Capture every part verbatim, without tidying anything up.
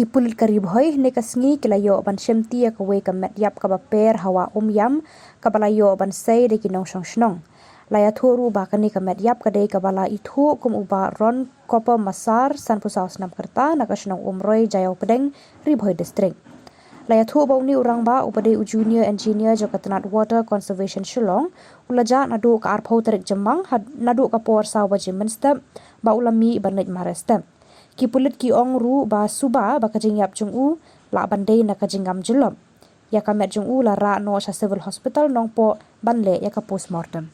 Ki pulit ka Ri Bhoi hynne ka sngi ki la ïoh ban shimti ïa kawei ka met ïap kaba per ha Wah Umiam, kaba la ïoh ban sei da ki nongshong shnong. La ïathuh ruh ba kane ka met ïap ka dei kaba la ithuh kum u Bah Ron Koppah Massar, sanphew saw snem ka rta, na ka shnong Umroi, Jaiaw Pdeng, Ri Bhoi District. La ïathuh ba une u rangbah uba dei u junior engineer jong ka tnat Water Conservation Shillong u la jah naduh ka arphew tarik Jymmang, had-, naduh ka por saw baje mynstep, ba u la mih ban leit mareh step. Ki pulit ki ong ruh ba suba ba ka jingïap jong u lah ban dei na ka jingngam jyllop. Ïa ka met jong u la rah noh sha Civil Hospital Nongpoh ban leh ïa ka postmortem.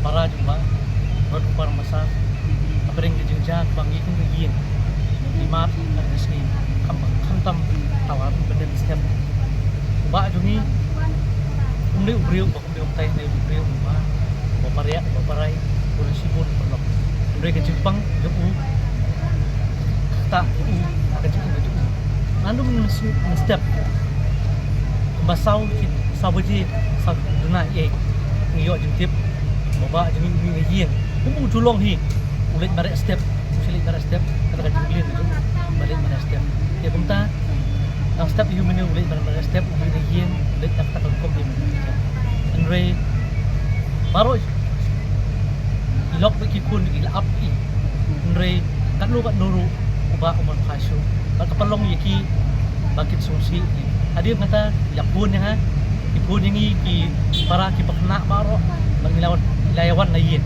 Para jong u Bah Ron Koppah Massar, hapdeng ka jingjia kaba ngi kum ka ïing ngi mad ha ka sngi, kham, khamtam ha ka bynta step. U Bah jong ngi um dei u briew ba kum dei um tai, ne u briew uba, uba pariah, uba parai, uba shibun paralok. Hynrei ka jingpang jong u, kata u, ka jingpang jong u. Naduh mynstep, kumba saw, saw baje, saw duna ïa, ngi ïoh jingtip ba u Bah jong ngi u mih na ïing. Kum u ju long hi, u leit mareh step, u leit mareh step, kata ka jingkylli jong u, ba leit mareh step. Ïa kumta, dang step ïa u mynne u leit mareh step, u mih na ïing, u leit da kata ka rukom ïa u. Hynrei baroh i lok bad ki khun ki la ap ïa u. Hynrei katno katno ruh u Bah um wan phai shuh. Bad ka pynlong ïa ki ba kin sngewsih. Hadien kata ki la phone ïa nga, ki phone ïa ngi ki para ki para khynnah baroh, ba ngi la wan, ngi la ïa wan na ïing.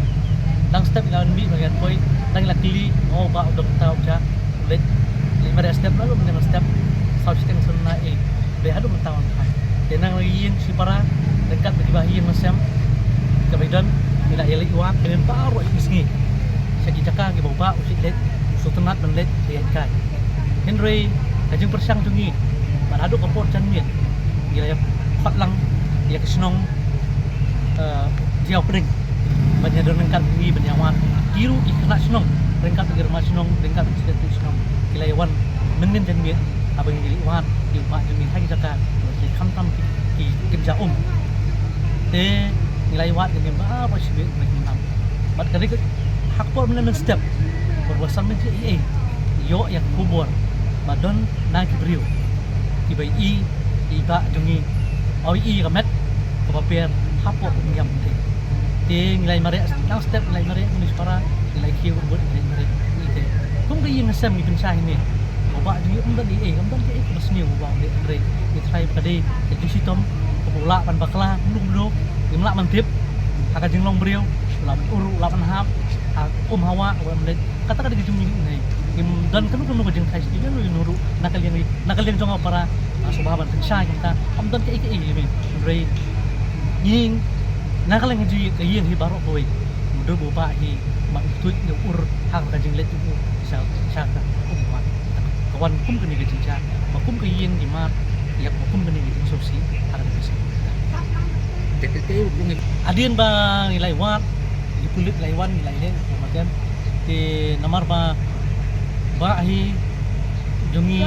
Dang step ngi la wan mih ba ngi la poi, dang ngi la kylli, oh, u Bah u dang tau ja, u leit, leit mareh step, naduh mynne mynstep, saw shiteng saw duna ïa. Hynrei haduh mynta wan phai. Te nang la ïing shipara, ryngkat bad kiba ha ïing ha sem, kaba ïadon, ngi la ïaleit wad, kynmaw baroh ïa ki sngi. Sha ki jaka kiba u Bah u shu leit, u sngewtynnat ban leit, leit kai. Hynrei ka jingpyrshang jong ngi, bad haduh ka por janmiet, ngi la ïa khot lang ïa ka shnong, eh, Jaiaw Pdeng. Ban ïa don ryngkat bad ngi ban ïa wad. Ki ruh ki khynnah shnong, ryngkat bad ki rangbah shnong, ryngkat bad ki shnong, ki la ïa wan mynnin janmiet, haba ngi leit wad ïa u Bah jong ngi ha ki jaka, khamtam ki, ki kynja um. Te ngi la ïa wad ïa ngi baroh shibit, ngi khamtam. Bad ka dei ka, ha ka por mynne mynstep, por ba san baje ïa, ïoh ïa ka khubor ba don na ki briew kiba ïohi ïa i Bah jong ngi, ba ïohi ïa ka met kaba per hapoh ka ïam te. Te ngi la ïa mareh, dang step ngi la ïa mareh, ngi la ïa para, ngi la ïa kiew bad ngi la ïa mareh ïa te. Kum ka ïing ka sem ngi pynshai hangne, u Bah jong ngi um don ei ei, um don kaei kaba sniew u Bah, hynrei ngi tharai ba ka dei ka jingshitom kaba u lah ban bakla kumno kumno, ngim lah ban tip. Ha ka jinglong briew u lah ban ur, u lah ban hap ha um ha wah, u lah ban leit. Kata ka dei ka jingmih ngi. Ngim don kano kano ka jingtharai shisha ïa u ruh, na ka liang, na ka liang jong nga para, nga sngewbha ban pynshai kumta, ym don kaei kaei ïa me. Hynrei ngi, na ka liang jong ka ïing hi baroh kawei, u dei u Bah hi, ma u tuid ïa u ur ha ka jingleit jong u sha, sha ka um ha wah. Ka wan kum kane ka jingjia, ma kum ka ïing ki mad ïa ka kum kane ka jingsngewsih ha ka jingsngewsih. Te, te, te, hadien ba ngi la ïa wad, ki pulit la ïa wan, ngi la ïa leh, ko matem. Te namar ba Bah hi jong ngi